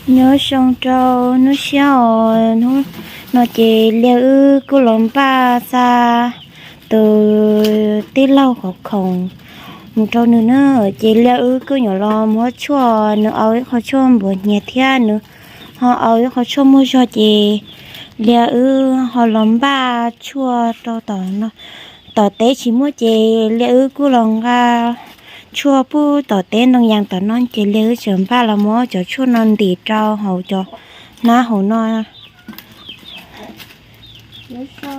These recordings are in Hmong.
Nyob zoo rau hnub sij hawm no ces Liaj wb kuj los npaj xa tus tij laug qhov khoom mus rau nws na. Ces Liaj wb kuj yuav los muab tshuaj, nws au ib qho tshuaj npuas hnyiab thiab nws ho au ib qho tshuaj muaj zog ces Liaj wb ho los npaj tshuaj rau tom no. Tom teb tsis muaj ces Liaj wb kuj los nqa tshuaj pub tom teb ntoo yas tom no ces Liaj wb tseem npaj los muab cov tshuaj no ntim rau hauv cov hnab hauv no. Nyob zoo,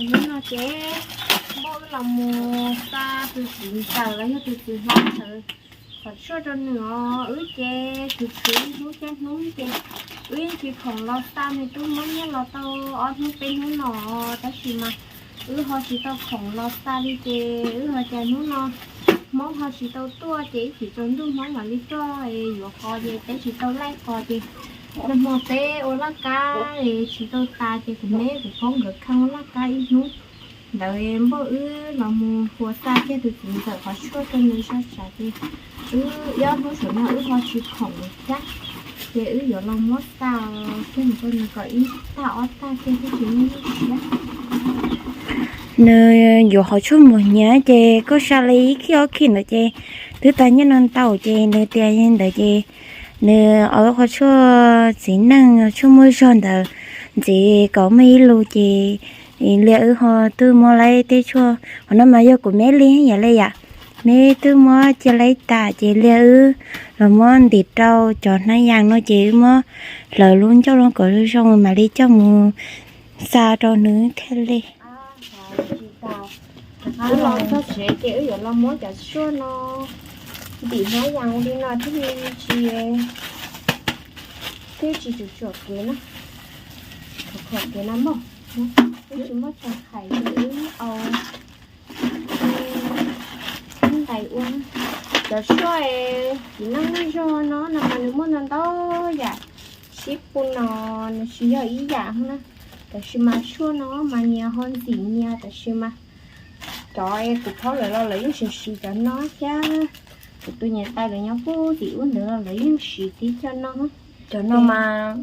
hnub no ces npaj wb los mus xa tus txiv ntxawm los yog tus txiv hlob ntawd qhov tshuaj rau nws os. Wb ces khwv khwv ib hnub thiab hnub ces wb yeej tsis khoom los xa nws, twb muab nyiaj los tau ob hnub peb hnub no, tab sis mas wb ho tsis tau khoom los xa li ces wb ho cas hnub no Hmoob ho tsis tau tuaj ces ib chim tsaus ntuj Hmoob mam li tuaj yuav qos ces peb tsis tau laij qos ces nag hmo peb ua laj kab tsis tau tas ces kuv me kuv pab nkawd khaj ua laj kab ib hnub ntawd npaj wb los mus ua xa kiag tus txiv ntxawm qhov tshuaj rau nws sab tsam ces wb ib ob hnub saum no wb ho tsis khoom thiab ces wb yuav los muab xa kiag mus rau nws kom ib tag ob tag kiag thiaj tsis muaj ib siab. Nws yuav qhov tshuaj npuas hnyiab ces kuj xa li ib khib ob khib ntawd ces twb tag nyiaj no ntau ces nws tias li ntawd ces nws au qhov tshuaj txiv neej tshuaj muaj zog ntawd ntxiv kom muaj ib lus ces Liaj wb ho twb muab laib tej tshuaj. Qhov no mas yog kuv me li yam li yam, me twb muab cia laib tas ces Liaj wb los muab ntim rau cov hnab yas no ces wb muab hlawv lub ncauj los kom zoo zoo mam li coj mus xa rau nws thiaj li. Wb los txog tsev ces wb yuav los muab cov tshuaj no ntim hnab yas li no thiaj li tsis, thiaj tsis tsuam tsuam kev na. Khov khov kev na mog, wb tsis muaj tshais qhais ces wb au ntais ua. Cov tshuaj txiv neej muaj zog no no mas nws muaj ntau ntau yam, sib pug no nws tsis yog ib yam na. Tab sis mas tshuaj no mas nyias ho ntxim nyias, tab sis mas cov kuv phob lawm los lawv yeej siv siv cov no thiab. Kuv tus niam tais lawv nyob puag tim ub ntawd los lawv yeej siv tib co no. Cov no mas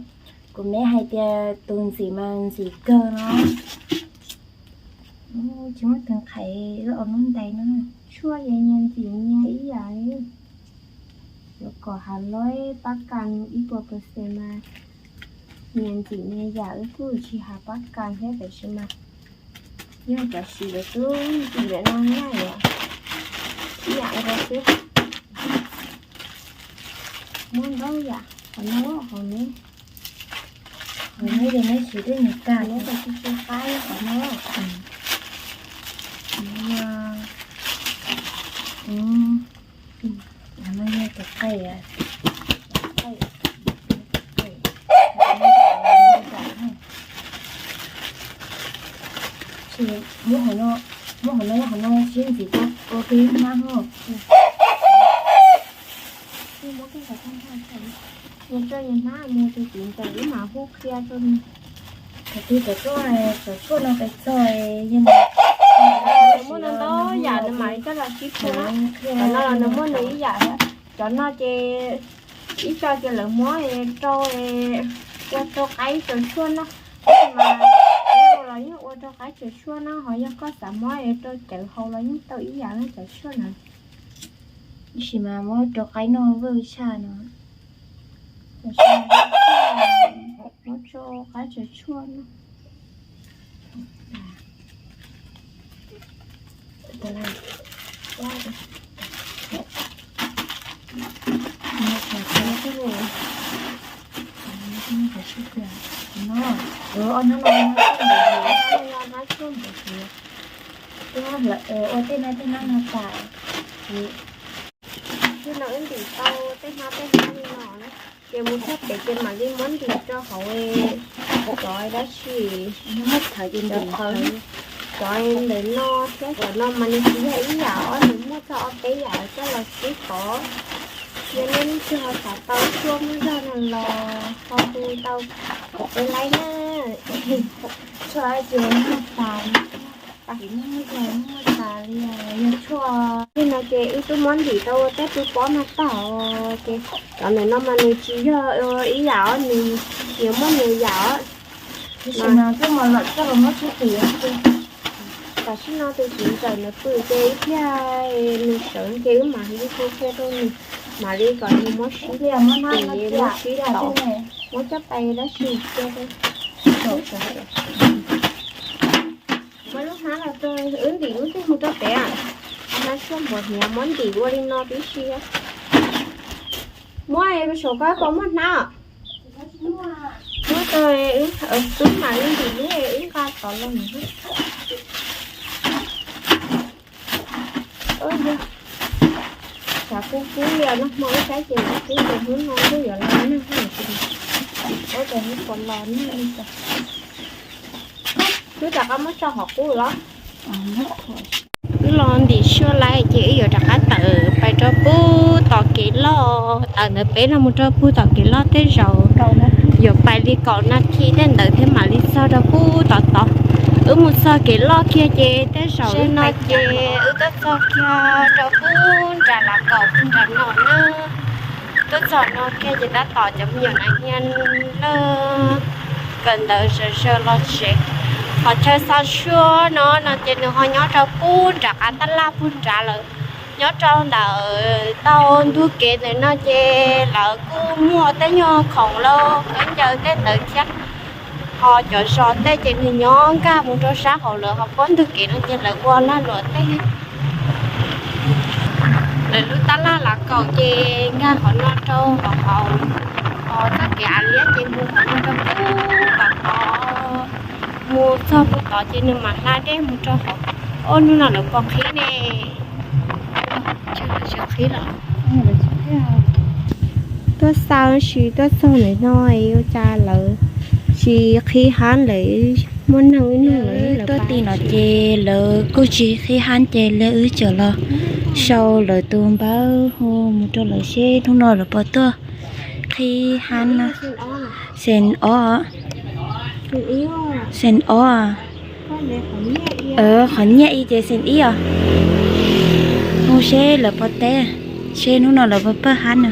kuv me hais tias tus ntxim mas ntxim kawg no. Tsis muaj tus qhais wb au lub ntais no. Tshuaj ces nyias ntxim nyias ib yam li. Yuav kom hav loib pab kas ib puas percent mas nyias ntxim nyias yam, wb kuj tsis hav pab kas thiab tab sis mas yog cov siv lawv twb ntxim lawm no nyaj yuav ib yam nkaus xwb. Muab ntau yam, qhov no, qhov no, qhov no ces neb siv twb nyias kas, neb tsis tsis qab qhov no. Qhov no yog cov qe, muab qhov no, muab qhov no, qhov no siv ntxiv ua ke hnab no. Nws tso nws hnab mus tus txiv ntxawm wb mam hu qhia rau nws. Thaum twg cov tshuaj, cov tshuaj no pes txog yog nws muaj ntau ntau yam nws mam li coj los sib pug na. Qhov no los nws muaj nws ib yam thiab. Cov no ces ib co ces lawv muab rau, ua rau qaib rau tshuaj noj. Tab sis mas peb ua los yeej ua rau qaib rau tshuaj noj, ho yog koj xav muab rau cawv haus los yeej tau ib yam na cov tshuaj na. Tab sis mas muab rau qaib noj vwj tshaj no. Muab rau qaib rau tshuaj noj. Ua tej no tej no no tas. Hnub no wb ntim tau tej hnab tej hnab li no na, ces mus txog pem ces mam li muab ntim rau hauv cov dab tsi, cov qhawv, cov ntawm no thiab cov no mas nws tsis yog ib yam os, nws muaj txog ob peb yam coj los sib pov. Yog nej leej twg ho xav tau tshuaj muaj zog no los ho hu tau peb laib na. Tshuaj ces muaj tas. Yog tshuaj li no ces wb twb muab ntim rau ua teb pw pob no tag, ces cov ntawm no mas nws tsis yog ib yam os, nws yuav muab nws yam os. Tam sim no tus txiv ntxawm nws pw ces ib pliag nws sawv ces wb mam li hu qhia rau nws, mam li kom nws muab sib, muab sib tau, muab coj pais dab tsi cia. Muab lub hnab los rau wb ntim lub twg mus rau pem. Hnab tshuaj npua hniav muab ntim ua li no tib si. Muab saum koj puas muaj hnab? Muab rau wb mam li ntim lub wb nqa tod los. Tshav kub kub li no, hmo ib saib ces kub ces hnub no kuj yuav los nag, ua cas hnub puas los nag li cas. Wb rov qab muab tso hauv qub los. Wb los ntim tshuaj lawm ces wb yuav rov qab tawm pais rau pub tom kev loj, tawm ntawm peb no mus rau pub tom kev loj tej zaum yuav pais li kaum nas this tej ntawd thiab mam li txog rau pub tom tod. Wb mus txog kev loj kiag ces tej zaum wb no ces wb tuaj txog kiag rau pub nram Lav Kaum pub nram no na. Tuaj txog no kiag ces tab tom cov me nyuam nas hnia lawm kawm ntawv sawv sawv los tsev. Qhov chaw xa tshuaj no no ces nws ho nyob rau pub nram qab tab laj pub nrad lawm. Nyob rau ntawm tau ntug kev ntawm no ces lawv kuj muaj tej nyuag khoom los khaub ncaws tej ntawd thiab. Ho cov zos tej ces nws nyob nkag mus rau sab hauv lawv ho pob ntug kev no ces lawv ua lag luam tej. Lawv lub tab laj Lav Kaum ces nkag qhov no rau hauv, ho txoj kev av liab ces mus qhov no rau pub tom tod. Mus txog pub tod ces nws mam hla dej mus rau hauv. Ob hnub no lawv puas qhib ne? Qhib los? Tuaj xa sis tuaj txog ntawm no ua cas lawv tsis qhib hab lawm, muaj neeg ib nug lawm. Tuaj tim no ces lawv kuj tsis qhib hab ces li wb tseem los sau lawv tus npawb hu mus rau lawv seb hnub no lawv puas tuaj qhib hab na. Xees ob, xees ob, qhov nyiaj ib ces xees ib os. Hu seb lawv puas teb, seb hnub no lawv puas pawj hab na.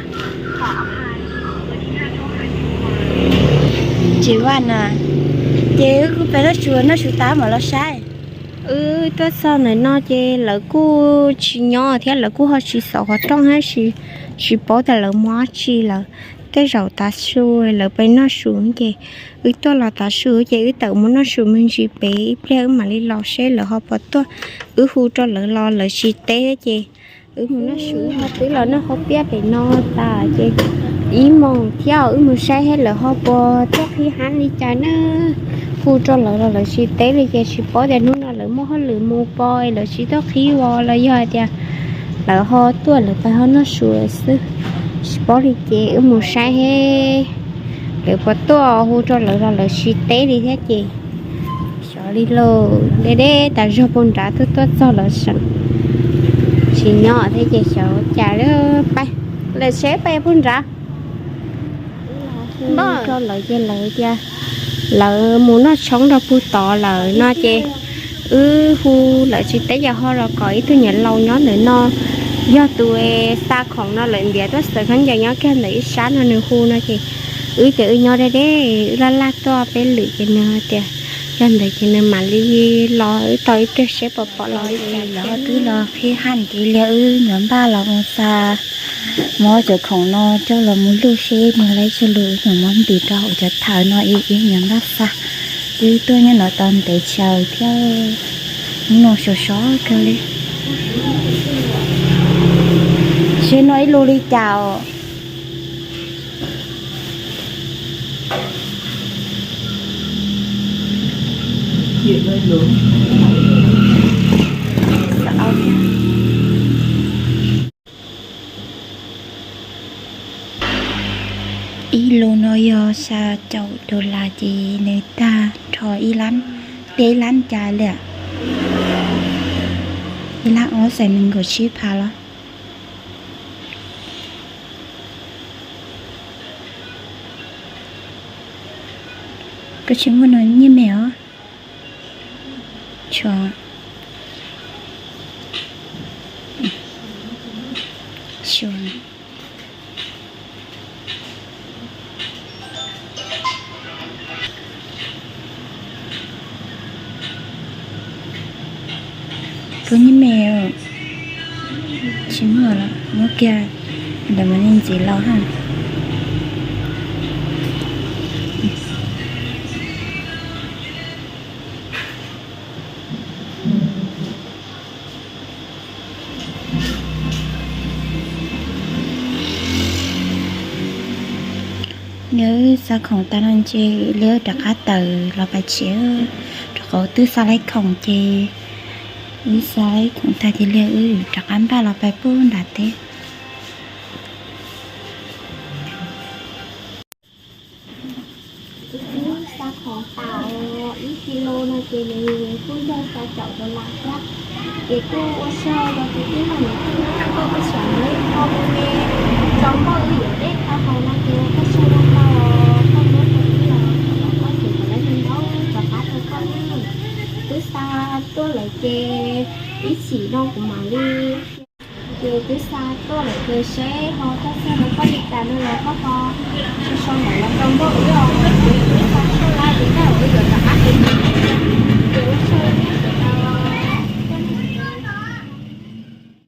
Tsis vaj na, ces wb kuj peb lub tsuas noj su tab mam los saib. Wb tuaj txog ntawm no ces lawv kuj tsis nyob thiab lawv kuj ho tsis xauv qhov rooj thiab tsis paub tias lawv mus dab tsi lawm. Tej zaum tav su lawv pem noj su ces wb tuaj los tav su ces wb tawm mus noj su me ntsis pem ib pliag wb mam li los seb lawv ho puas tuaj. Wb hu rau lawv los lawv tsis teb ces wb mus noj su ho twb los noj hauv piab pem no tas ces ib moos thiab wb mus saib seb lawv ho puas tuaj qhib hab li cas na. Hu rau lawv los lawv tsis teb li ces tsis paub tias hnub no lawv muaj hauj lwm mus pov lawv tsis tuaj qhib os los yog hais tias lawv ho tuaj lawv pem ho noj su xwb. Tsis paub li ces wb mus saib seb lawv puas tuaj, hu rau lawv los lawv tsis teb li thiab ces xyov li lauj. Deb deb tas zog pub nrad twb tuaj txog lawv seem tsis nyob thiab ces xyov cas li. Peb lawv seb peb pub nrad. Npaj rau lawv ces lawv tias lawv mus noj tshoob rau pug tod lawm no ces wb hu lawv tsis teb ces ho los kom ib tug niam laus nyob ntawm no, yog tus xa khoom no lawm ntiav tuaj xaws khaub ncaws nyob kiag ntawm ib sab no nws hu no ces wb ces wb nyob deb deb wb laj laj tuaj peb lwm ces nws hais tias yog ntawd ces nws mam li los wb tau ib pliag seb puas pom los li cas. Lawv twb los qhib hab ces liag wb nyuam npaj los mus xa mov cov khoom no coj los mus luj seb nws lab tsuj lug wb nyuam muab ntim rau hauv cov thawv no ib nyuam npaj xa. Wb tuaj nyob no tau ntev tsawv thiab, hnub no sov sov kawg li. Seb no ib lub li cas os. Ib lub no yog xya caum dollar ces nws tag nrho ib lab, deb ib lab cas li. Ib lab ob xees nees nkaum tsib phav los. Koj tsis muaj no nyiaj me os. Tshuav. Tus nyuj me tsis muaj lawm, muab kiag ntawm mas nej ntxiv los ha. Yog wb xa khoom tas no ces wb rov qab tawm los pais tsev, rau qhov twb xa laib khoom ces wb xa laib khoom tag ces wb rov qab npaj los pais pub nram teb. Wb xa khoom tas ib kis lus no ces nws kuj yog xya caum dollar thiab. Ces kuj ua tsaug rau tus tij laug nws kuj muab koj ib xyoos neb ho me me tso nkauj wb yuav dej tau haus no ces ua koj tsaug ntau, koj muab rau wb los kom koj tseem kom lawv ntaub rov qab rau koj na. Twb xa tuaj lawm ces ib chim no kuv mam li Ces twb xa tuaj lawm ces seb ho txog txog rau koj li cas no los koj ho sau ntawv los rau nkauj wb os. Ces twb xa tuaj lawm ces koj wb